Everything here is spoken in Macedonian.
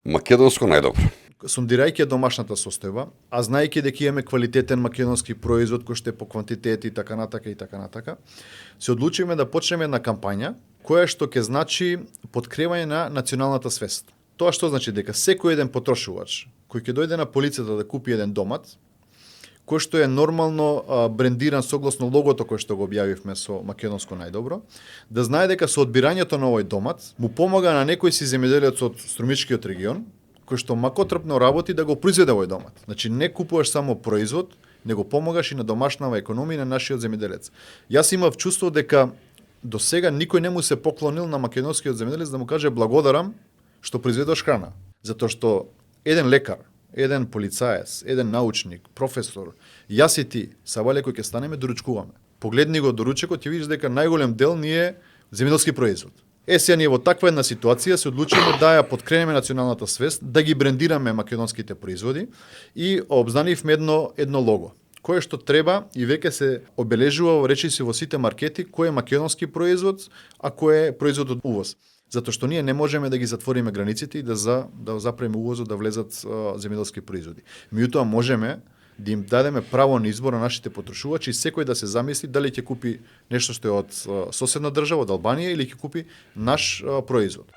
Македонско најдобро. Сондирајќи домашната состојба, а знаејќи дека имаме квалитетен македонски производ кој што е по квантитет и така натака, се одлучивме да почнеме една кампања која што ќе значи подкрепање на националната свест. Тоа што значи дека секој еден потрошувач кој ќе дојде на полицата да купи еден домат, кој што е нормално брендиран согласно логото кој што го објавивме со Македонско најдобро, да знае дека со одбирањето на овој домат му помага на некој си земјоделец од Струмичкиот регион, кој што макотрпно работи да го произведе овој домат. Значи не купуваш само производ, него помогаш и на домашнава економија на нашиот земјоделец. Јас имав чувство дека до сега никој не му се поклонил на македонскиот земјоделец да му каже благодарам што произведуваш храна, затоа што еден лекар, еден полицаец, еден научник, професор, јас и ти, сабале кој ќе станеме, доручкуваме. Погледни го доручекот, ќе видиш дека најголем дел ни е земјоделски производ. Сега ние во таква една ситуација се одлучиме да ја подкренеме националната свест, да ги брендираме македонските производи и обзнанивме едно лого, кое што треба и веќе се обележува речиси во сите маркети кој е македонски производ, а кој е производ од увоз. Затоа што ние не можеме да ги затвориме границите и да запреме увозот да влезат земјоделски производи. Меѓутоа можеме да им дадеме право на избор на нашите потрошувачи и секој да се замисли дали ќе купи нешто што е од соседна држава, од Албанија, или ќе купи наш производ.